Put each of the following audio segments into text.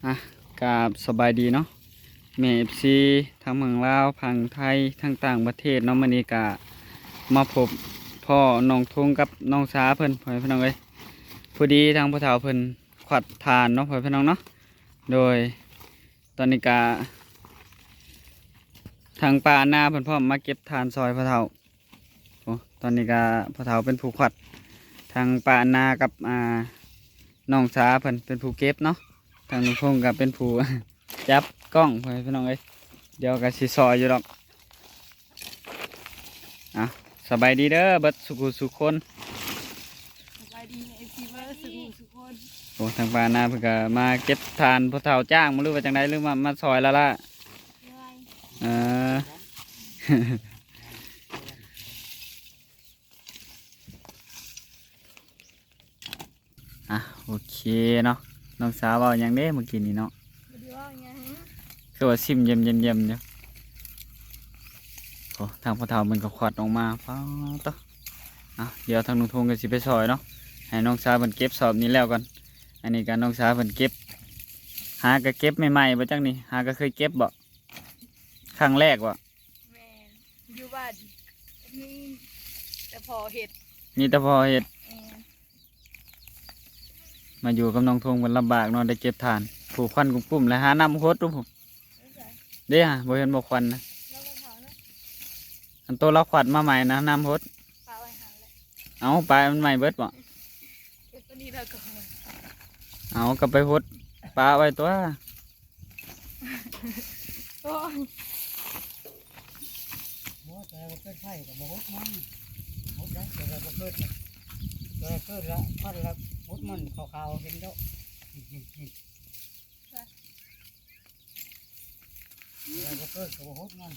ອ່ະ ກາບສະບາຍດີເນາະ ແມ່ເອັຟຊີ ທັງເມືອງລາວ ຝັ່ງໄທ ທັງຕ່າງປະເທດເນາະ. ມື້ນີ້ກະມາພົບພໍ້ນ້ອງທຸງກັບນ້ອງສາເພິ່ນ ພໍ່ແມ່ພີ່ນ້ອງເອີຍ. ພໍດີທາງພໍ່ເຖົ້າເພິ່ນຂວັດຖ່ານເນາະ ພໍ່ແມ່ພີ່ນ້ອງເນາະ. ໂດຍ ຕອນນີ້ກະທາງປ້າອັນນາເພິ່ນພ້ອມມາເກັບຖ່ານຊ່ອຍພໍ່ເຖົ້າ. ໂອ້ ຕອນນີ້ກະພໍ່ເຖົ້າເປັນຜູ້ຂວັດ ທາງປ້າອັນນາກັບ ອ່າ ນ້ອງສາເພິ່ນເປັນຜູ້ເກັບເນາະ. ທາງລຸງພົງກະເປັນຜູ້ຈັບກ້ອງ ພໍ່ແມ່ພີ່ນ້ອງເອີຍ. ດຽວກະຊິຊ່ອຍຢູ່ດອກ. ອ່ະ ສະບາຍດີເດີ ເບິດສູ່ຜູ້ສູ່ຄົນ. ສະບາຍດີເອັຟຊີເບິດສູ່ຜູ້ສູ່ຄົນ. ໂອ້ ທາງປ້າອັນນາເພິ່ນກະມາເກັບຖ່ານ ພໍ່ເຖົ້າຈ້າງບໍ່ ຫຼືວ່າຈັ່ງໃດ ຫຼືມາ ມາຊ່ອຍລະລະ? ເອີ ອ່ະ ໂອເຄເນາະ. ນ້ອງສາວເວົ້າຫຍັງເດ້ມື້ກີ້ນີ້ເນາະ? ບໍ່ໄດ້ເວົ້າຫຍັງ. ຄືວ່າຊິມເຢັມໆຢູ່. ໂອ້ ທາງພໍ່ເຖົ້າເພິ່ນກະຂວັດອອກມາ. ປ້າດໂທ້. ອ່ະ ດຽວທາງລຸງທົງກະຊິໄປຊ່ອຍເນາະ ໃຫ້ນ້ອງສາວເພິ່ນເກັບສອບນີ້ແລ້ວກ່ອນ. ອັນນີ້ກະນ້ອງສາວເພິ່ນເກັບ ຫາກະເກັບໃໝ່ໆບໍ່ຈັກນີ້ ຫາກະເຄີຍເກັບບໍ່? ຄັ້ງແລກບໍ່? ແມ່ນ ຢູ່ບ້ານມີແຕ່ພໍ່ເຮັດ ມີແຕ່ພໍ່ເຮັດ. ແມ່ນ ມາຢູ່ກັບນ້ອງທົງເພິ່ນລຳບາກເນາະ ໄດ້ເກັບຖ່ານ. ຜູ້ ຄວັນກຸ້ມໆ ແລ້ວຫານ້ຳຫົດດູພຸ້ນ. ເດ້ຫາ ບໍ່ເຫັນບໍ່ຄວັນນະ? ອັນໂຕລາວຂວັດມາໃໝ່ນະ ນ້ຳຫົດ. ປະໄວ້ຫັ້ນແຫຼະ. ເອົາ ປະມັນໃໝ່ເບິດບໍ່? ເອົາ ກະໄປຫົດປະໄວ້ຕົວະ. ໂອ້ຍ ບໍ່ ແຕ່ວ່າເກີດໄຂ້ກະບໍ່ຫົດມັນ ຫົດໄດ້ ແຕ່ວ່າບໍ່ເກີດ ແຕ່ວ່າເກີດລະ ຄວັນລະຫົດມັນຂາວໆ ເຫັນດອກ. ແຕ່ວ່າບໍ່ເກີດກະບໍ່ຫົດມັນ.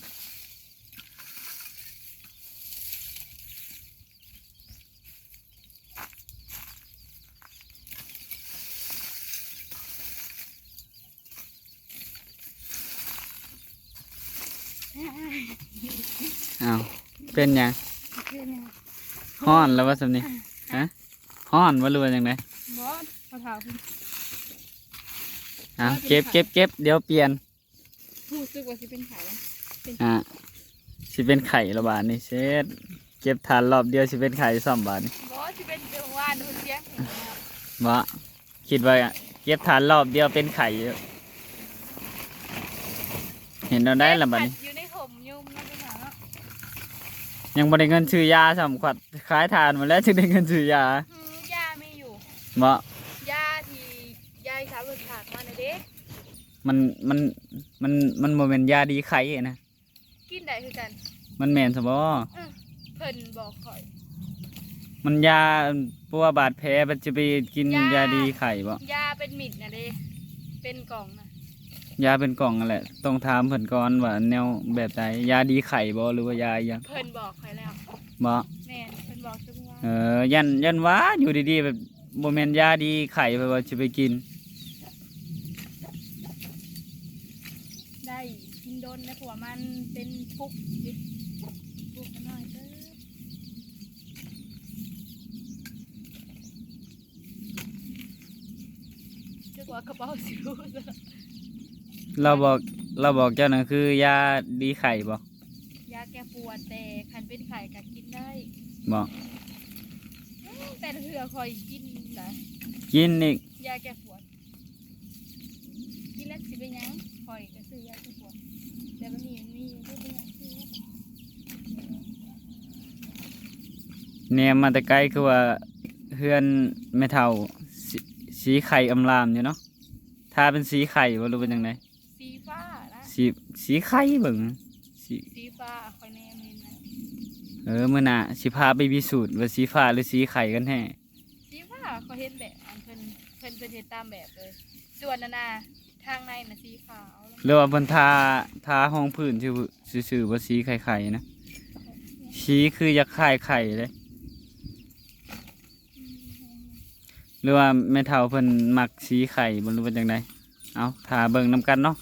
ອ້າວ ເປັນຫຍັງ? ເປັນຫຍັງ? ຮ້ອນແລ້ວວ່າຊັ້ນນີ້? ຮະ? ຮ້ອນບໍ່ ຫຼືວ່າຈັ່ງໃດ? ບໍ່ ພໍ່ເຖົ້າເພິ່ນ. ອ້າວ ເກັບ ເກັບ ເກັບ ດຽວປ່ຽນ. ຮູ້ສຶກວ່າຊິເປັນໄຂ້ ເປັນ ອ່າ ຊິເປັນໄຂ້ລະບາດນີ້. ເຊັດ ເກັບຖ່ານລອບດຽວຊິເປັນໄຂ້ຊ້ຳບາດນີ້. ບໍ່ ຊິເປັນແຕ່ວານ ເພິ່ນສຽງແຮງແລ້ວ. ບໍ່ ຄິດວ່າເກັບຖ່ານລອບດຽວເປັນໄຂ້ຢູ່. ເຫັນແນວໃດລະບາດນີ້? ຢູ່ໃນຖົມຍຸງເນາະ ເປັນຫຍັງເນາະ? ຍັງບໍ່ໄດ້ເງິນຊື້ຢາຊ້ຳ ຂວດຂາຍຖ່ານໝົດແລ້ວ ຈຶ່ງໄດ້ເງິນຊື້ຢາ. ອື ຢາມີຢູ່. ບໍ່ ຢາທີ່ ຢາທີ່ສາວເພິ່ນຝາກມານະເດ້. ມັນ ມັນ ມັນ ມັນບໍ່ແມ່ນຢາດີໄຂ້ນະ. ກິນໄດ້ຄືກັນ. ມັນແມ່ນຊະບໍ່? ເອີ ເພິ່ນບອກຂ້ອຍ ມັນຢາປົວບາດແຜ ມັນຈະໄປກິນຢາ ຢາດີໄຂ້ບໍ່? ຢາເປັນເມັດນະເດ້ ເປັນກ່ອງນະ. ຢາເປັນກ່ອງຫັ້ນແຫຼະ ຕ້ອງຖາມເພິ່ນກ່ອນວ່າແນວແບບໃດ ຢາດີໄຂ້ບໍ່ ຫຼືວ່າຢາອີ່ຫຍັງ? ເພິ່ນບອກຂ້ອຍແລ້ວ. ບໍ່? ແມ່ນ ເພິ່ນບອກຊຸມວ່າ ເອີ ຢ້ານ ຢ້ານວ່າຢູ່ດີໆ ແບບ ບໍ່ແມ່ນຢາດີໄຂ້ ເພິ່ນວ່າຊິໄປກິນ. ໄດ້ກິນດົນແລ້ວ ເພາະວ່າມັນເປັນປຸກ ປຸກນ້ອຍເຕີບ. ຈັກວ່າກະເປົາຊິຮູ້. ລາວບອກ ລາວບອກເຈົ້ານັ້ນຄືຢາດີໄຂ້ບໍ່? ຢາແກ້ປວດ ແຕ່ຄັນເປັນໄຂ້ກະກິນໄດ້. ບໍ່? ອື ແຕ່ລະເທື່ອຂ້ອຍກິນໄດ້. ກິນອີກ? ຢາແກ້ປວດ ກິນແລ້ວຊິເປັນຫຍັງ? ຂ້ອຍກະຊື້ຢາແກ້ປວດ ແຕ່ບາດນີ້ມັນມີຢູ່ ບໍ່ເປັນຫຍັງຊື້. ແນມມາແຕ່ໄກຄືວ່າເຮືອນແມ່ເຖົ້າສີ ສີໄຂ່ອຳລາມຢູ່ເນາະ. ທາເປັນສີໄຂ່ບໍ່ ຫຼືວ່າຈັ່ງໃດ? ສີຟ້ານະ ສີ ສີໄຂ່ເບິ່ງ ສີ ສີຟ້າ ຂ້ອຍແນມເຫັນນະ. ເອີ ມື້ໜ້າຊິພາໄປພິສູດວ່າສີຟ້າ ຫຼື ສີໄຂ່ກັນແທ້. ສີຟ້າ ຂ້ອຍເຫັນແບບອັນເພິ່ນ ເພິ່ນ ເພິ່ນເຮັດຕາມແບບເລີຍ. ສ່ວນອັນນະ ທາງໃນນະສີຂາວ ຫຼືວ່າເພິ່ນທາ ທາຮອງພື້ນຊື່ ຊື່ໆ ວ່າສີໄຂ່ໆ ນະ ສີຄືຢາກຄ້າຍໄຂ່ເດ້. ຫຼືວ່າແມ່ເຖົ້າເພິ່ນມັກສີໄຂ່ບໍ່ ຫຼືວ່າຈັ່ງໃດ? ເອົາ ຖ້າເບິ່ງນຳກັນເນາະ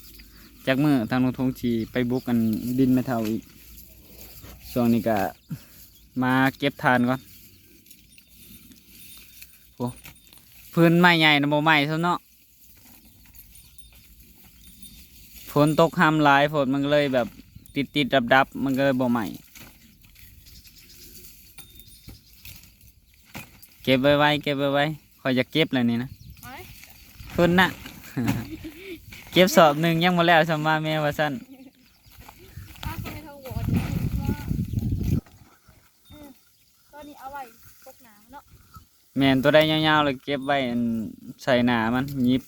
ຈັກມື້ທາງລຸງທົງຊິໄປບຸກອັນດິນແມ່ເຖົ້າອີກ. ຊ່ວງນີ້ກະມາເກັບຖ່ານກ່ອນ. ໂອ້ ພື້ນໄມ້ໃຫຍ່ນະບໍ່ໄໝ້ຊ້ຳເນາະ. ຝົນຕົກຮຳຫຼາຍໂພດ ມັນກໍເລີຍແບບຕິດໆດັບໆ ມັນກໍເລີຍບໍ່ໄໝ້. ເກັບໄວໆ ເກັບໄວໆ ຂ້ອຍຢາກເກັບແລ້ວນີ້ນະ. ໄປ ເພິ່ນນະ ເກັບສອບໜຶ່ງຍັງບໍ່ແລ້ວ ສ່ຳມາແມ່ວ່າຊັ້ນ. ປ້າ ເຂົາໃຫ້ເຮົາວອດ ເອີ ຕອນນີ້ເອົາໄວ້ປົກໜ້າເນາະ. ແມ່ນ ໂຕໃດຍາວໆ ແລ້ວເກັບໄວ້ ອັນ ໃສ່ໜ້າມັນ ຫຍິບ.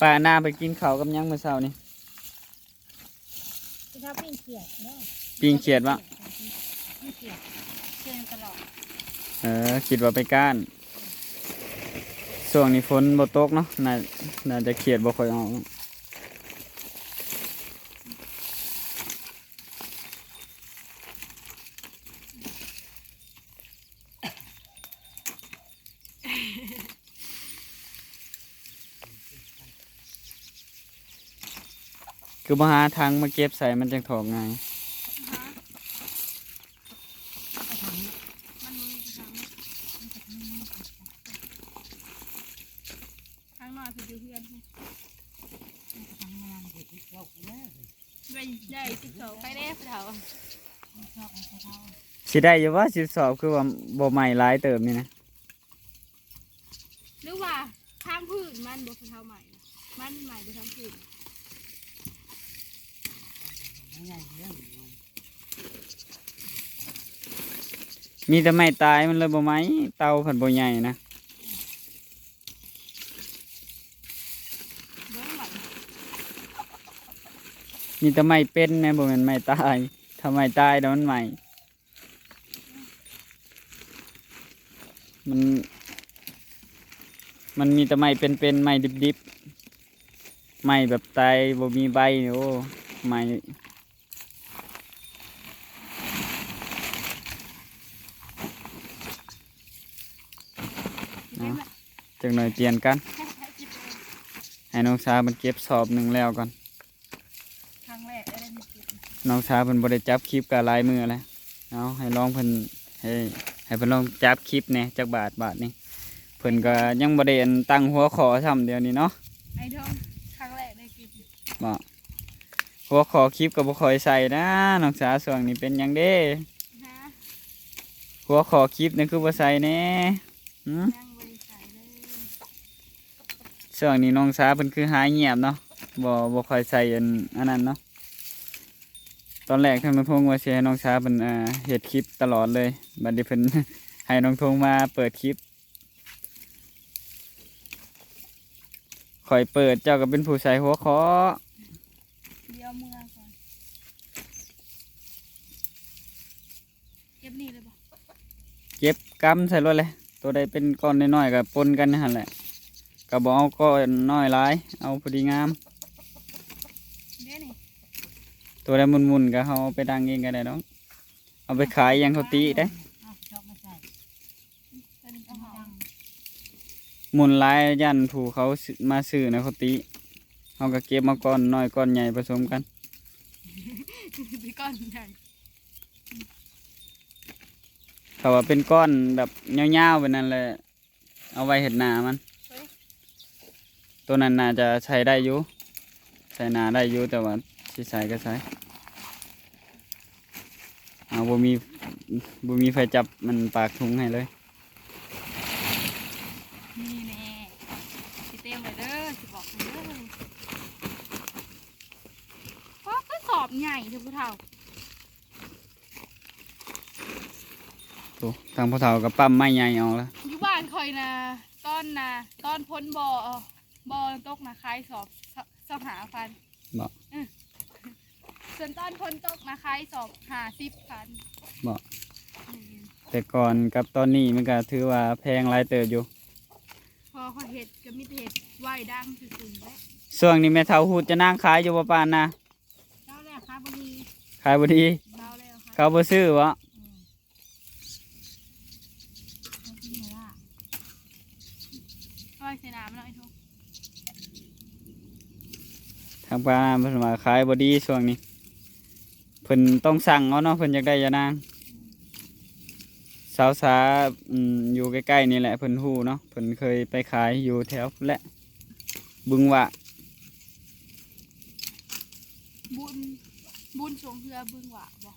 ປ້າ ນ້າໄປກິນເຂົ້າກັບຫຍັງມື້ເຊົ້ານີ້? ກິນເຂົ້າປີ້ງຂຽດເນາະ. ປີ້ງຂຽດບໍ? ປີ້ງຂຽດ ຂຽດຕະຫຼອດ. ເອີ ຄິດວ່າໄປກ້ານ. ຊ່ວງນີ້ຝົນບໍ່ຕົກເນາະ ໜ້າ ໜ້າຈະຂຽດບໍ່ຄ່ອຍອອກ. ຄືບໍ່ຫາຖັງມາເກັບໃສ່ ມັນຈັ່ງຖອກງ່າຍ. ມັນບໍ່ມີກະຖາງ. ທາງນ້ອຍເພິ່ນຢູ່ເຮືອນພຸ້ນ. ໄດ້ ໄດ້ສິບສອງ ໄປແດ່ຜູ້ເຖົ້າ. ຊິໄດ້ຢູ່ບໍ່ ສິບສອງ ຄືວ່າບໍ່ໄໝ້ຫຼາຍເຕີບນີ້ນະ? ຫຼືວ່າທາງພື້ນມັນບໍ່ ຜູ້ເຖົ້າໄໝ້ນະ? ມັນໄໝ້ບໍ່ທາງພື້ນ? ມີແຕ່ໄມ້ຕາຍ ມັນເລີຍບໍ່ໄໝ້. ເຕົາພັດບໍ່ໃຫຍ່ນະ. ເບິ່ງບັດ ມີແຕ່ໄມ້ເປັນແດ່ ບໍ່ແມ່ນໄມ້ຕາຍ. ຖ້າໄມ້ຕາຍແລ້ວມັນໄໝ້. ມັນ ມັນມີແຕ່ໄມ້ເປັນໆ ໄມ້ດິບໆ ໄມ້ແບບຕາຍບໍ່ມີໃບນີ້ ໂອ້ ໄໝ້. ເອົາ ຈັກໜ້ອຍປ່ຽນກັນ ໃຫ້ນ້ອງສາວເພິ່ນເກັບສອບໜຶ່ງແລ້ວກ່ອນ. ຄັ້ງແລກເລີຍ ນ້ອງສາວເພິ່ນບໍ່ໄດ້ຈັບຄລິບກໍຫຼາຍມື້ແລ້ວ. ເອົາ ໃຫ້ລອງເພິ່ນ ໃຫ້ ໃຫ້ເພິ່ນລອງຈັບຄລິບແດ່ ຈັກບາດ ບາດນີ້. ເພິ່ນກໍຍັງບໍ່ໄດ້ ອັນ ຕັ້ງຫົວຂໍ້ຊ້ຳດຽວນີ້ເນາະ. ໄອ້ດອງ ຄັ້ງແລກໄດ້ກິນ. ບໍ່ ຫົວຂໍ້ຄລິບກໍບໍ່ຄ່ອຍໃສ່ນະ ນ້ອງສາ ຊ່ວງນີ້ເປັນຫຍັງເດ້? ຮະ? ຫົວຂໍ້ຄລິບນີ້ຄືບໍ່ໃສ່ແດ່? ຫື? ຍັງບໍ່ໄດ້ໃສ່ເລີຍ. ຊ່ວງນີ້ນ້ອງສາເພິ່ນຄືຫາຍງຽບເນາະ ບໍ່ ບໍ່ຄ່ອຍໃສ່ອັນ ອັນນັ້ນເນາະ. ຕອນແລກທາງນ້ອງທົງວ່າຊິໃຫ້ນ້ອງສາເພິ່ນ ເອີ ເຮັດຄລິບຕະຫຼອດເລີຍ ບັດນີ້ເພິ່ນໃຫ້ນ້ອງທົງມາເປີດຄລິບ. ຂ້ອຍເປີດ ເຈົ້າກໍເປັນຜູ້ໃສ່ຫົວຂໍ້. ດຽວເມືອກ່ອນ ເກັບນີ້ເລີຍບໍ່? ເກັບກຳໃສ່ໂລດແຫຼະ ໂຕໃດເປັນກ້ອນນ້ອຍໆ ກໍປົນກັນຫັ້ນແຫຼະ ກໍບໍ່ເອົາກ້ອນນ້ອຍຫຼາຍ ເອົາພໍດີງາມ. ເດ້ນີ້ ໂຕໃດໝຸ່ນໆ ກໍເຮົາເອົາໄປດັງເອງກໍໄດ້ດອກ ເອົາໄປຂາຍຢ່າງເຂົາຕິເດ້. ເອົາຈອກມາໃສ່ ໝຸ່ນຫຼາຍຢ້ານຜູ້ເຂົາຊື້ ມາຊື້ນະເຂົາຕິ. ເຮົາກໍເກັບມາກ້ອນນ້ອຍກ້ອນໃຫຍ່ປະສົມກັນ ເປັນກ້ອນໃຫຍ່. ຖ້າວ່າເປັນກ້ອນແບບຍາວໆ ແບບນັ້ນແຫຼະ ເອົາໄວ້ເຮັດໜ້າມັນ. ໂຕນັ້ນໜ້າຈະໃສ່ໄດ້ຢູ່ ໃສ່ໜ້າໄດ້ຢູ່ ແຕ່ວ່າຊິໃສ່ກໍໃສ່. ເອົາ ບໍ່ມີ ບໍ່ມີໃຜຈັບມັນປາກທຸງໃຫ້ເລີຍ. ນີ້ແນ່ ຊິເຕັມເລີຍເດີ ຊິບອກໃຫ້ເດີ. ປ້າ ຄືສອບໃຫຍ່ເດີຜູ້ເຖົ້າ. ໂອ້ ທາງພໍ່ເຖົ້າກໍປ້ຳໄມ້ໃຫຍ່ອອກແລ້ວ. ຢູ່ບ້ານຂ້ອຍນະ ຕອນນະ ຕອນຝົນບໍ່ ບໍ່ຕົກນະ ຂາຍສອບ ຊາວຫ້າພັນ. ບໍ່? ເອີ ສ່ວນຕອນຝົນຕົກມາຂາຍສອບຫ້າສິບພັນ. ບໍ່? ອືມ ແຕ່ກ່ອນກັບຕອນນີ້ມັນກໍຖືວ່າແພງຫຼາຍເຕີບຢູ່. ພໍຂ້ອຍເຮັດກໍມີແຕ່ເຮັດໄວ້ດັງຊື່ໆແຫຼະ. ຊ່ວງນີ້ແມ່ເຖົ້າຮູດຈະນາງຂາຍຢູ່ບໍ່ ປານນະ? ເຈົ້າແລ້ວຂາຍບໍ່ດີ. ຂາຍບໍ່ດີ? ເຈົ້າແລ້ວ ເຂົາບໍ່ຊື້ບໍ່? ອືມ. ເອົາໄວ້ໃສ່ໜ້າມັນເນາະ ໄອ້ໂທ. ທາງປ້າເພິ່ນວ່າຂາຍບໍ່ດີຊ່ວງນີ້ ເພິ່ນຕ້ອງສັ່ງເອົາເນາະ ເພິ່ນຢາກໄດ້ຢານາງ. ອືມ. ສ ສາວສາ ອືມ ຢູ່ໃກ້ໆນີ້ແຫຼະ ເພິ່ນຮູ້ເນາະ ເພິ່ນເຄີຍໄປຂາຍຢູ່ແຖວພຸ້ນແຫຼະ ບຶງຫວ້າ. ບຸນ ບຸນຊ່ວງເຮືອບຶງຫວ້າບໍ່?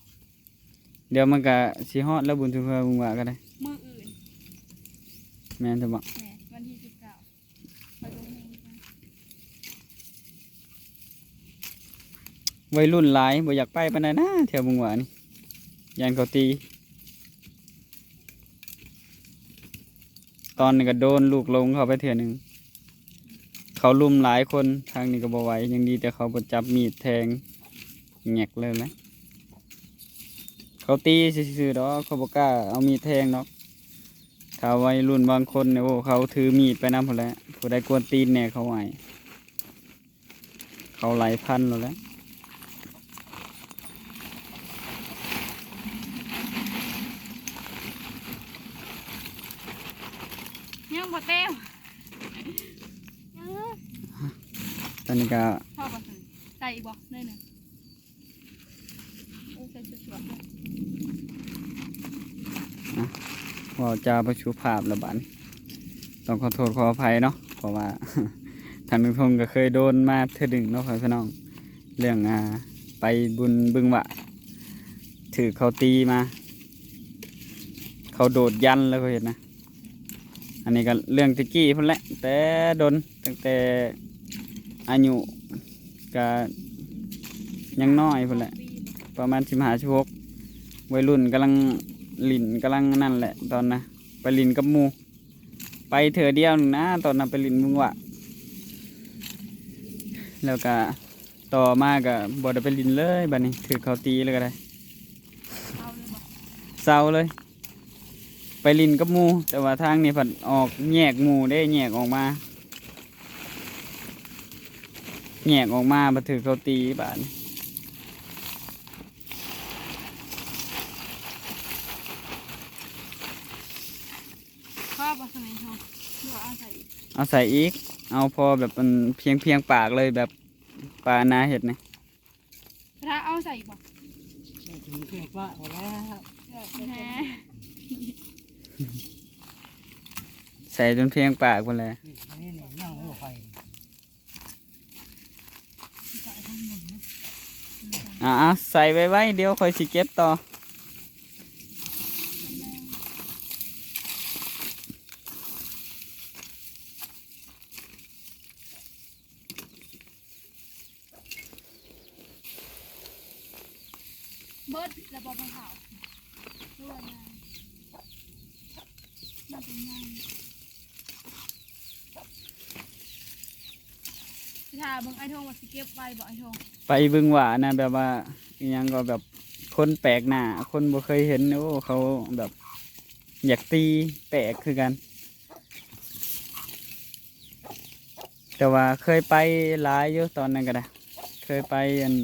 ດຽວມັນກະຊິຮອດແລ້ວ ບຸນຊ່ວງເຮືອບຶງຫວ້າກະໄດ້ ມື້ອື່ນ. ແມ່ນຊະບໍ່? ແມ່ນ ວັນທີສິບເກົ້າ ໄປລົງແຮງກັນ. ໄວລຸ້ນຫຼາຍ ບໍ່ຢາກໄປປານໃດນະ ແຖວບຶງຫວ້ານີ້ ຢ້ານເຂົາຕີ. ຕອນນີ້ກະໂດນລູກຫຼົງເຂົ້າໄປເທື່ອໜຶ່ງ ເຂົາລຸມຫຼາຍຄົນ ທາງນີ້ກະບໍ່ໄຫວ ຍັງດີແຕ່ເຂົາບໍ່ຈັບມີດແທງ ແຫງກເລີຍແຫຼະ. ເຂົາຕີຊື່ໆດອກ ເຂົາບໍ່ກ້າເອົາມີດແທງດອກ. ຖ້າໄວລຸ້ນບາງຄົນນີ້ ໂອ້ ເຂົາຖືມີດໄປນຳພຸ້ນແຫຼະ ຜູ້ໃດກວນຕີນແດ່ເຂົາໃຫ້ ເຂົາໄລ່ຟັນໂລດແຫຼະ. ຍັງບໍ່ເຕັມ ຍັງ. ຕອນນີ້ກະ ພໍບໍ່? ໃສ່ອີກບໍ່? ໜ້ອຍໜຶ່ງ. ເອີ ໃສ່ສວດໆ ນະ ເວົ້າຈາບໍ່ສຸພາບລະບາດນີ້ ຕ້ອງຂໍໂທດຂໍອະໄພເນາະ ເພາະວ່າ ທາງລຸງທົງກະເຄີຍໂດນມາເທື່ອໜຶ່ງເນາະ ພໍ່ແມ່ພີ່ນ້ອງ ເລື່ອງ ອ່າ ໄປບຸນບຶງຫວ້າ ຖືກເຂົາຕີມາ ເຂົາໂດດຢັນແລ້ວ ເຂົາເຮັດນະ. ອັນນີ້ກະເລື່ອງແຕ່ກີ້ພຸ້ນແຫຼະ ແຕ່ດົນ ຕັ້ງແຕ່ອາຍຸກະຍັງນ້ອຍພຸ້ນແຫຼະ ປະມານສິບຫ້າ ສິບຫົກ ໄວລຸ້ນກຳລັງຫຼິ້ນ ກຳລັງອັນນັ້ນແຫຼະ ຕອນນະ ໄປຫຼິ້ນກັບໝູ່ ໄປເທື່ອດຽວໜຶ່ງນະ ຕອນນັ້ນໄປຫຼິ້ນບຶງຫວ້າ ແລ້ວກະ ຕໍ່ມາກະບໍ່ໄດ້ໄປຫຼິ້ນເລີຍ ບາດນີ້ຖືກເຂົາຕີແລ້ວກະໄດ້ ເຊົາເລີຍບໍ່? ເຊົາເລີຍ ໄປຫຼິ້ນກັບໝູ່ ແຕ່ວ່າທາງນີ້ພັດອອກແຍກໝູ່ເດ້ ແຍກອອກມາ ແຍກອອກມາ ບັດຖືກເຂົາຕີບາດນີ້. ພໍບໍ່ ສະໄໝເຮົາ ຫຼືວ່າເອົາໃສ່ອີກ? ເອົາໃສ່ອີກ ເອົາພໍແບບມັນພຽງ ພຽງປາກເລີຍ ແບບປານາເຮັດນີ້ ພະທາເອົາໃສ່ອີກບໍ່? ໃສ່ຈົນພຽງປາກພຸ້ນແຫຼະ ແຮະ ໃສ່ຈົນພຽງປາກພຸ້ນແຫຼະ ນີ້ ນີ້ ນີ້ ຍັງບໍ່ໄຟ. ອ່າ ໃສ່ໄວໆ ດຽວຂ້ອຍຊິເກັບຕໍ່. ເບິດແລ້ວບໍ່ ພໍ່ເຖົ້າ? ຫຼືວ່າຍັງ? ໜ້າຈະຍັງ. ຊິຖ້າເບິ່ງອ້າຍທົງວ່າຊິເກັບໄວ້ບໍ່ ອ້າຍທົງ? ໄປບຶງຫວ້ານະ ແບບວ່າອີ່ຫຍັງກໍແບບຄົນແປກໜ້າ ຄົນບໍ່ເຄີຍເຫັນ ໂອ້ ເຂົາແບບຢາກຕີແປກຄືກັນ ແຕ່ວ່າເຄີຍໄປຫຼາຍຢູ່ຕອນນັ້ນກໍໄດ້ ເຄີຍໄປອັນ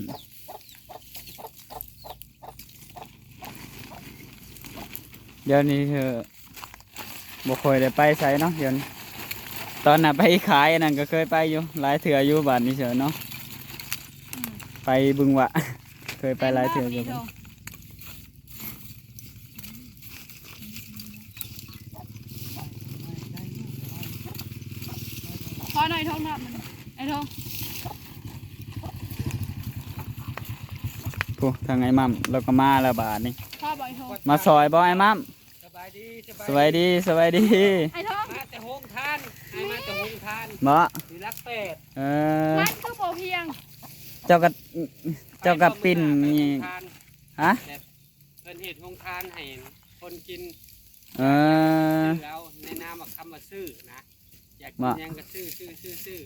ດຽວນີ້ຄືບໍ່ຄ່ອຍໄດ້ໄປໃສເນາະ ດຽວນີ້ ຕອນນັ້ນໄປຂາຍອັນນັ້ນກໍເຄີຍໄປຢູ່ຫຼາຍເທື່ອຢູ່ ບາດນີ້ເຊີເນາະ ອືມ ໄປບຶງຫວ້າ ເຄີຍໄປຫຼາຍເທື່ອຢູ່. ພໍໜ້ອຍ ທ້ອງນ້ຳມັນ ໄອ້ທ້ອງ ໂອ້ ທາງໄອ້ໝ້ຳລາວກໍມາແລ້ວບາດນີ້ ພໍບໍ່ ໄອ້ທ້ອງ? ມາຊ່ອຍບໍ່ ໄອ້ໝ້ຳ? ສະບາຍດີ ສະບາຍດີ ສະບາຍດີ ສະບາຍດີ ໄອ້ທ້ອງ ມາແຕ່ໂຮງທານ ອ້າຍມາແຕ່ໂຮງທານ ບໍ່? ຢູ່ຫຼັກແປດ ເອີ ມັນຄືບໍ່ພຽງ ເຈົ້າກໍ ເຈົ້າກໍປິ່ນນີ້ ຮະ? ແບບ ເພິ່ນເຮັດໂຮງທານໃຫ້ຄົນກິນ ເອີ ຊື້ເອົາ ໃນນາມວ່າຄຳວ່າຊື້ນະ ຢາກກິນຫຍັງກໍຊື້ ຊື້ ຊື້ ຊື້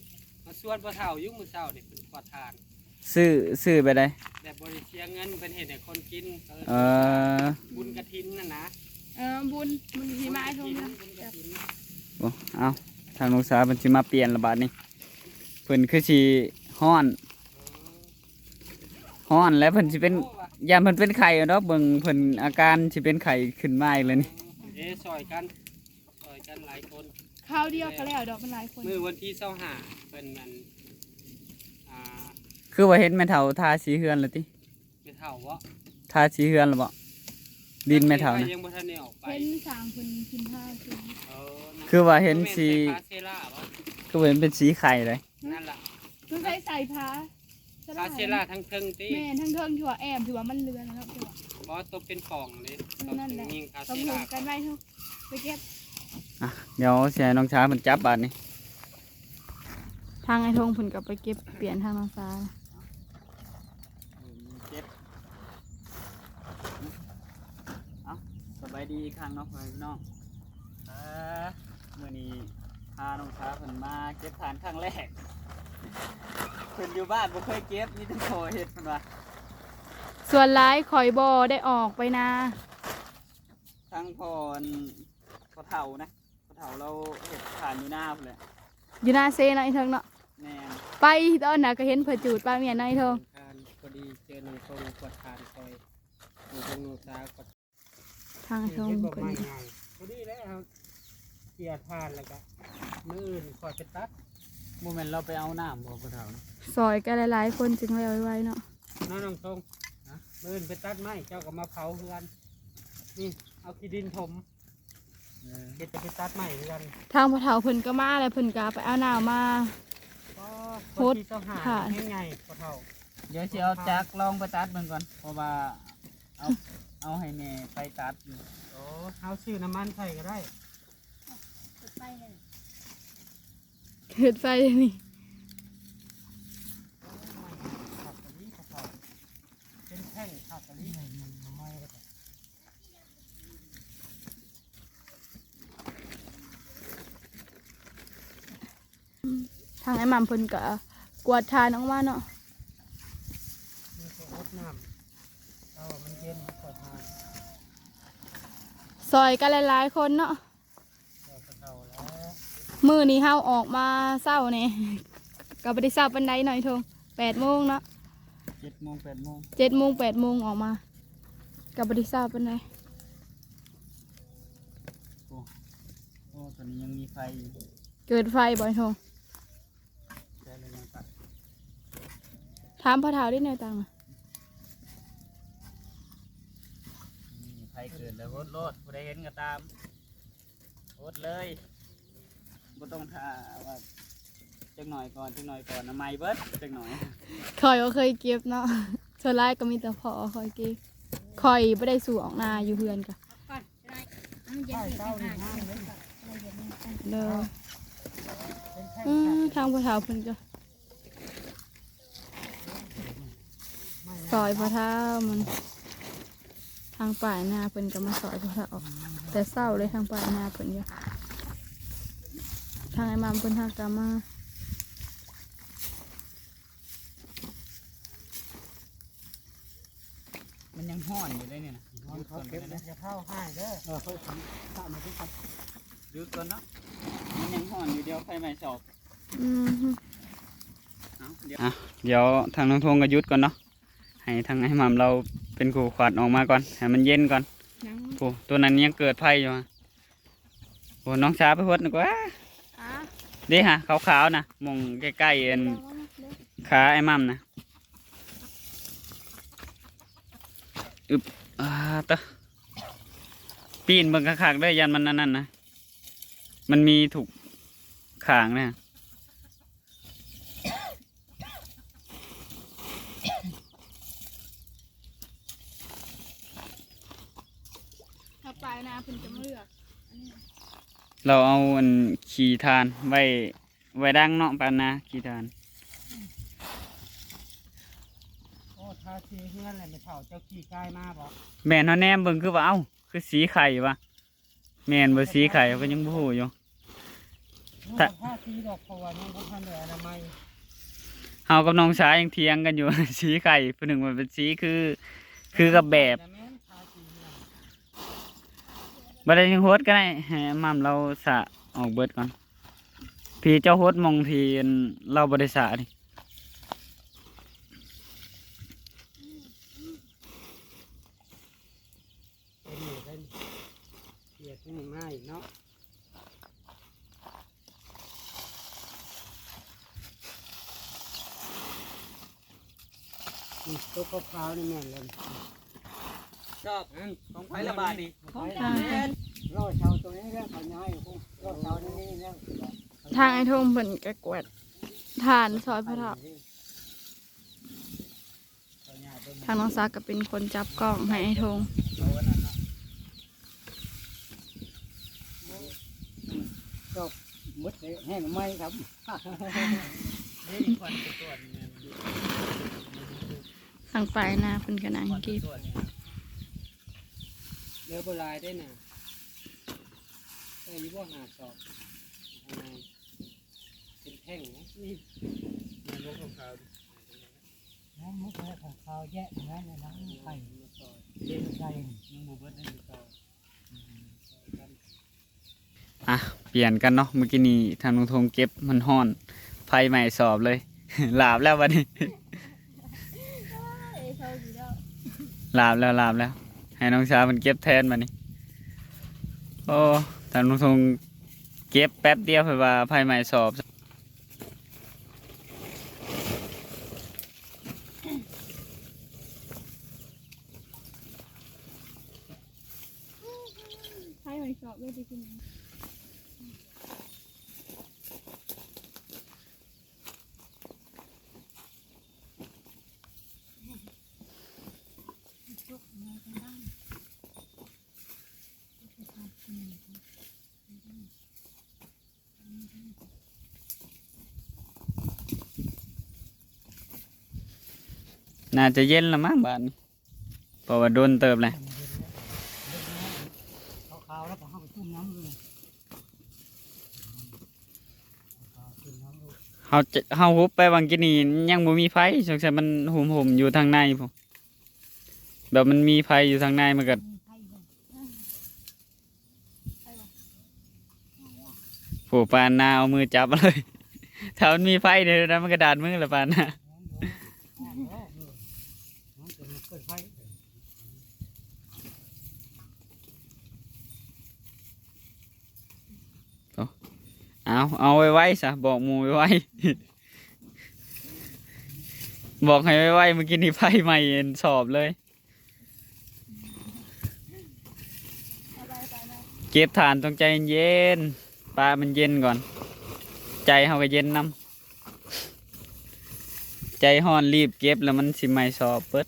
ມາຊວນພໍ່ເຖົ້າຢູ່ມື້ເຊົ້ານີ້ ເພິ່ນຂໍທານ ຊື້ ຊື້ແບບໃດ? ແບບບໍ່ໄດ້ເສຍເງິນ ເພິ່ນເຮັດໃຫ້ຄົນກິນ ເອີ ບຸນກະຖິນຫັ້ນນະ ເອີ ບຸນ ບຸນທີ່ມາໃຫ້ທົ່ວເມືອງ ບຸນກະຖິນ ໂອ້ ເອົາ ທາງນ້ອງສາວເພິ່ນຊິມາປ່ຽນລະບາດນີ້ ເພິ່ນຄືຊິຮ້ອນ ເອີ ຮ້ອນແລ້ວເພິ່ນຊິເປັນ ຢ້ານເພິ່ນເປັນໄຂ້ດອກ ເບິ່ງເພິ່ນອາການຊິເປັນໄຂ້ຂຶ້ນມາອີກແລ້ວນີ້ ເອີ ຊ່ອຍກັນ ຊ່ອຍກັນຫຼາຍຄົນ ຄາວດຽວກໍແລ້ວດອກ ມັນຫຼາຍຄົນ ມື້ວັນທີຊາວຫ້າ ເພິ່ນອັນ ອ່າ ຄືວ່າເຫັນແມ່ເຖົ້າທາສີເຮືອນແລ້ວຕິ? ແມ່ເຖົ້າບໍ? ທາສີເຮືອນແລ້ວບໍ? ດິນແມ່ເຖົ້ານະ ຍັງບໍ່ທັນໄດ້ອອກໄປ ເຫັນສ້າງເພິ່ນຂຶ້ນພາຂຶ້ນ ເອີ ຄືວ່າເຫັນສີ ແມ່ນໃສ່ຜ້າເຊລາບໍ່? ຄືວ່າເຫັນເປັນສີໄຂ່ເດ້ ນັ້ນລະ ຄືໃສ່ ໃສ່ຜ້າ ຜ້າເຊລາທັງເທິງຕິ ແມ່ນທັງເທິງທີ່ວ່າແອມ ທີ່ວ່າມັນເລືອນເນາະ ທີ່ວ່າບໍ່ຕົກເປັນປ່ອງເດ້ ເອີ ນັ້ນແຫຼະ ຕ້ອງຫຸ້ມກັນໄວ້ເນາະ ໄປເກັບ ອ່ະ ດຽວຊິໃຫ້ນ້ອງຊາເພິ່ນຈັບບາດນີ້ ທາງອ້າຍທົງເພິ່ນກໍໄປເກັບ ປ່ຽນທາງນ້ອງຊາ ເກັບ ເອົ້າ ສະບາຍດີອີກຄັ້ງເນາະ ພໍ່ແມ່ພີ່ນ້ອງ ເອີ ມື້ນີ້ພານ້ອງຊາເພິ່ນມາເກັບຖ່ານຄັ້ງແລກ ເພິ່ນຢູ່ບ້ານບໍ່ເຄີຍເກັບ ມີແຕ່ພໍ່ເຮັດ ເພິ່ນວ່າ ສ່ວນຫຼາຍຂ້ອຍບໍ່ໄດ້ອອກໄປນາ ທັງພໍ່ ອັນ ພໍ່ເຖົ້ານະ ພໍ່ເຖົ້າລາວເຮັດຖ່ານຢູ່ນາພຸ້ນແຫຼະ ຢູ່ນາເຊເນາະ ໄອ້ເທິງເນາະ ແມ່ນ ໄປຕອນນັ້ນກໍເຫັນເພິ່ນຈູດປາເມຍເນາະ ໄອ້ເທິງ ກວດຖ່ານ ພໍດີເຈີນ້ອງທົງກວດຖ່ານຊ່ອຍ ນ້ອງທົງນ້ອງສາກວດ ທາງອ້າຍທົງເພິ່ນ ພໍດີແລ້ວ ເຮົາເຈຍຖ່ານແລ້ວກໍມື້ອື່ນຄ່ອຍໄປຕັດ ບໍ່ແມ່ນລາວໄປເອົານ້ຳບໍ່ ພໍ່ເຖົ້າ ຊ່ອຍກັນຫຼາຍໆຄົນຈຶ່ງແລ້ວໄວໆເນາະ ເນາະ ນ້ອງທົງ ຮະ ມື້ອື່ນໄປຕັດໄມ້ ເຈົ້າກໍມາເຜົາເຮືອນ ນີ້ ເອົາຂີ້ດິນຖົມ ເອີ ເຮັດແຕ່ໄປຕັດໄມ້ຄືກັນ ທາງພໍ່ເຖົ້າເພິ່ນກໍມາແລ້ວ ເພິ່ນກໍໄປເອົານ້ຳມາ ອໍ ຮົດຖ່ານ ແຮງໃຫຍ່ພໍ່ເຖົ້າ ດຽວຊິເອົາຈັກລອງໄປຕັດເບິ່ງກ່ອນ ເພາະວ່າເອົາ ເອົາໃຫ້ແມ່ໄປຕັດຢູ່ ໂອ້ ເຮົາຊື້ນ້ຳມັນໃສ່ກໍໄດ້ ເປີດໄຟເລີຍ ເປີດໄຟນີ້ ຄັກອີ່ຫຼີພໍ່ເຖົ້າ ເປັນແທ່ງຄັກອີ່ຫຼີ ທາງອ້າຍໝ່ຳເພິ່ນກໍກວດຖ່ານອອກມາເນາະ ມີແຕ່ອົບນ້ຳ ເອົາມັນເຢັນ ກວດຖ່ານ ຊ່ອຍກັນຫຼາຍໆຄົນເນາະ ຊ່ອຍກັນເອົາແລ້ວ ມື້ນີ້ເຮົາອອກມາເຊົ້ານີ້ ກໍບໍ່ໄດ້ເຊົ້າປານໃດເນາະ ອ້າຍທົງ ແປດໂມງເນາະ ເຈັດໂມງ ແປດໂມງ ເຈັດໂມງ ແປດໂມງອອກມາ ກໍບໍ່ໄດ້ເຊົ້າປານໃດ ໂອ້ ໂອ້ ຕອນນີ້ຍັງມີໄຟຢູ່ ເກີດໄຟບໍ່ ອ້າຍທົງ? ແຕ່ລະຍັງຕັດ ຖາມພໍ່ເຖົ້າເດ້ ແນວຕ່າງນະ ນີ້ ໄຟເກີດແລ້ວ ໂຫດໂລດ ຜູ້ໃດເຫັນກໍຕາມ ໂຫດເລີຍ ບໍ່ຕ້ອງຖ້າວ່າ ຈັກໜ້ອຍກ່ອນ ຈັກໜ້ອຍກ່ອນນະ ໄໝ້ເບິດ ຈັກໜ້ອຍ ຂ້ອຍບໍ່ເຄີຍເກັບເນາະ ສ່ວນຫຼາຍກໍມີແຕ່ພໍ່ຂ້ອຍເກັບ ຂ້ອຍບໍ່ໄດ້ສູ້ອອກນາ ຢູ່ເຮືອນກະ ເດີ ເອີ ທາງພໍ່ເຖົ້າເພິ່ນກໍຊ່ອຍພໍ່ເຖົ້າມັນ ທາງປາຍນາເພິ່ນກໍມາຊ່ອຍພໍ່ເຖົ້າ ແຕ່ເຊົ້າເລີຍ ທາງປາຍນາເພິ່ນຢູ່ ທາງອ້າຍໝ່ຳເພິ່ນຫາກໍມາ. ມັນຍັງຮ້ອນຢູ່ເດ້ນີ້ນະ ມັນເຂົາເກັບເດ້ ຢ່າເຜົາຮ້າຍເດີ ເອີ ເຂົາຂ້າມາຄືກັນ ຢຸດກ່ອນເນາະ ມັນຍັງຮ້ອນຢູ່ ດຽວໄຟໄໝ້ສອກ ອືມ ເອົາ ດຽວ ອ່ະ ດຽວທາງນ້ອງທົງກໍຢຸດກ່ອນເນາະ ໃຫ້ທາງອ້າຍໝ່ຳລາວເປັນຜູ້ຂວັດອອກມາກ່ອນ ໃຫ້ມັນເຢັນກ່ອນ ໂອ້ ຕົວນັ້ນຍັງເກີດໄຟຢູ່ ໂອ້ ນ້ອງສາໄປຫົດດີກວ່າ ອາ ເດ້ຫາຂາວໆນະ ໝ່ອງໃກ້ໆອັນ ລະວັງເດີ ຂາອ້າຍໝ່ຳນະ ອຶບ ອາ ຕະ ປີນເບິ່ງຄັກໆເດີ ຢ້ານມັນອັນນັ້ນນະ ມັນມີທຸກຂ້າງນະ. ຖ້າປາຍນາເພິ່ນຈະມາເລືອກອັນນີ້ ລາວເອົາອັນຂີ້ຖ່ານໄວ້ ໄວ້ດັງເນາະ ປາຍນາຂີ້ຖ່ານ ໂອ້ ທາສີເຮືອນແຫຼະ ແມ່ເຖົ້າ ເຈົ້າຂີ່ກາຍມາບໍ່? ແມ່ນ ເຮົາແນມເບິ່ງຄືວ່າ ເອົ້າ ຄືສີໄຂ່ວະ? ແມ່ນບໍ່ ສີໄຂ່ເຮົາກໍຍັງບໍ່ຮູ້ຢູ່ ບໍ່ ທາ ທາສີດອກ ເພາະວ່າຍັງບໍ່ທັນໄດ້ອະນາໄມ ເຮົາກັບນ້ອງຊາຍຍັງຖຽງກັນຢູ່ ສີໄຂ່ ຜູ້ໜຶ່ງວ່າເປັນສີຄື ຄືກັບແບບ ແມ່ນ ທາສີ ບໍ່ໄດ້ຍັງຫົດກໍໄດ້ ໃຫ້ໝ່ຳລາວສະອອກເບິດກ່ອນ ພີ່ເຈົ້າຫົດໝ່ອງທີ່ລາວບໍ່ໄດ້ສະນີ້ ເປັນຫຍັງເພິ່ນ ຫຽດນີ້ມາອີກເນາະ ນີ້ ຕົວຂາວໆນີ້ແມ່ນແລ້ວນີ້ ຊອບຂອງໃຜລະບາດນີ້? ຂອງເຈົ້າ. ລໍເສົາໂຕນີ້ແລ້ວເຂົາຍ້າຍ ລໍເສົານີ້ແລ້ວ. ທາງອ້າຍທົງເພິ່ນກະກວາດຖ່ານຊ່ອຍພໍ່ເຖົ້າ. ທາງນ້ອງສາວກະເປັນຄົນຈັບກ້ອງໃຫ້ອ້າຍທົງ. ຊອບໝົດເລີຍ ແຫ້ງໃໝ່ຄັບ. ທາງປາຍນາເພິ່ນກະນັ່ງເກັບ. ເຫຼືອບໍ່ຫຼາຍເດ້ນະ. ໄດ້ຢູ່ບໍ່ ຫ້າສອບ ເປັນແທ່ງນະ. ນີ້ ແມ່ນບໍ່ຂາວໆ? ນັ້ນໝົດແລ້ວ ຂາວແຍະນັ້ນນະ ໄຂ່ ເຮັດໃສ່ ຍັງບໍ່ເບິດເດ້. ອ່ະ ປ່ຽນກັນເນາະ. ມື້ກີ້ນີ້ທາງລຸງທົງເກັບ ມັນຮ້ອນ ໄຟໄໝ້ສອບເລີຍ. ຫຼາບແລ້ວບັດນີ້ ຫຼາບແລ້ວ ຫຼາບແລ້ວ. ໃຫ້ນ້ອງສາວເພິ່ນເກັບແທນບັດນີ້. ໂອ້ ທາງລຸງທົງເກັບແປັບດຽວ ເພິ່ນວ່າໄຟໄໝ້ສອບ. ໃຜໄໝ້ສອບເລີຍໄປກິນ. ໜ້າຈະເຢັນລະມັ້ງບາດນີ້ ເພາະວ່າດົນເຕີບແລ້ວ. ຂາວໆ ແລ້ວກະເຮົາໄປຈຸ່ມນ້ຳເລີຍ. ເຮົາຈະ ເຮົາຫຸບໄປຫວ່າງກີ້ນີ້ຍັງບໍ່ມີໄຟ ສົງໄສມັນຫຸ້ມໆ ຢູ່ທາງໃນພຸ້ນ ແບບມັນມີໄຟຢູ່ທາງໃນ ມັນກະ ຜູ້ປານນາເອົາມືຈັບເອົາເລີຍ. ຖ້າມັນມີໄຟເດ ມັນກະດາດມືລະປານນາ. ເອົາ ເອົາໄວໆ ຊະ ບອກໝູ່ໄວໆ ບອກໃຫ້ໄວໆ ມື້ກີ້ນີ້ໄຟໄໝ້ເອັນສອບເລີຍ. ເກັບຖ່ານຕ້ອງໃຈເຢັນໆ ປະມັນເຢັນກ່ອນ ໃຈເຮົາກະເຢັນນຳ. ໃຈຮ້ອນ ລີບເກັບແລ້ວມັນຊິໄໝ້ສອບເບິດ.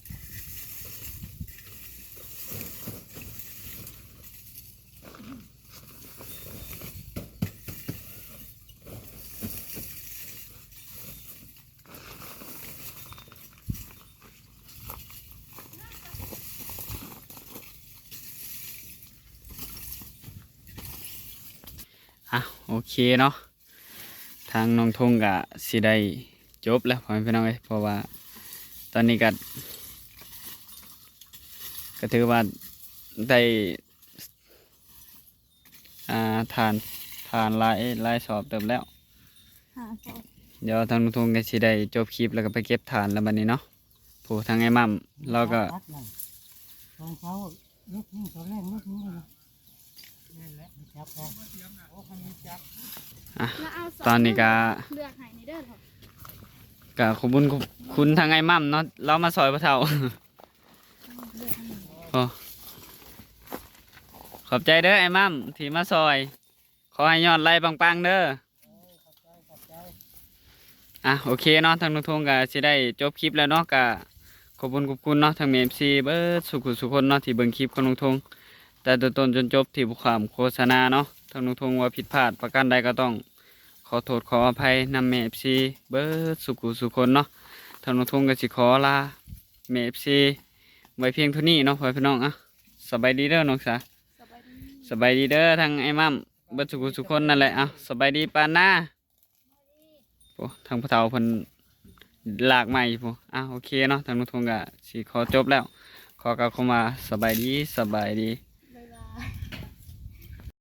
ອ່ະ ໂອເຄເນາະ ທາງນ້ອງທົງກະຊິໄດ້ຈົບແລ້ວ ພໍ່ແມ່ພີ່ນ້ອງເອີຍ ເພາະວ່າຕອນນີ້ກະ ກະຖືວ່າໄດ້ ອ່າ ຖ່ານ ຖ່ານຫຼາຍ ຫຼາຍສອບເຕີບແລ້ວ ຫ້າສອບ. ດຽວທາງລຸງທົງກະຊິໄດ້ຈົບຄລິບ ແລ້ວກະໄປເກັບຖ່ານແລ້ວບັດນີ້ເນາະ. ຜູ້ທາງອ້າຍໝ້ຳ ລາວກະ ອ່ະ ຕອນນີ້ກະ ເລືອກໃຫ້ນີ້ເດີ ກະຂອບບຸນຂອບຄຸນທາງອ້າຍໝ້ຳເນາະ ລາວມາຊ່ອຍພໍ່ເຖົ້າ. ໂອ້ ຂອບໃຈເດີອ້າຍໝ້ຳທີ່ມາຊ່ອຍ ຂໍໃຫ້ຍອດໄລປັງໆເດີ. ອ່ະ ໂອເຄເນາະ ທາງລຸງທົງກະຊິໄດ້ຈົບຄລິບແລ້ວເນາະ ກະຂອບບຸນຂອບຄຸນເນາະ ທັງແມ່ເອັຟຊີເບິດສູ່ຜູ້ສູ່ຄົນເນາະ ທີ່ເບິ່ງຄລິບຂອງລຸງທົງແຕ່ຕົ້ນຈົນຈົບ ທີ່ບໍ່ຂ້າມໂຄສະນາເນາະ. ທາງລຸງທົງວ່າຜິດພາດປະການໃດກະຕ້ອງຂໍໂທດຂໍອະໄພນຳແມ່ເອັຟຊີເບິດສູ່ຜູ້ສູ່ຄົນເນາະ. ທາງລຸງທົງກະຊິຂໍລາແມ່ເອັຟຊີໄວ້ພຽງເທົ່ານີ້ເນາະ ພໍ່ແມ່ພີ່ນ້ອງ. ອ່ະ ສະບາຍດີເດີນ້ອງສາ ສະບາຍດີ ສະບາຍດີເດີ ທັງອ້າຍໝ້ຳ ເບິດສູ່ຜູ້ສູ່ຄົນນັ້ນແຫຼະ. ເອົ້າ ສະບາຍດີປານນາ. ໂອ້ ທາງພໍ່ເຖົ້າເພິ່ນລາກໄມ້ພຸ້ນ. ອ່ະ ໂອເຄເນາະ ທາງລຸງທົງກະຊິຂໍຈົບແລ້ວ ຂໍກ່າວຄຳວ່າສະບາຍດີ ສະບາຍດີ.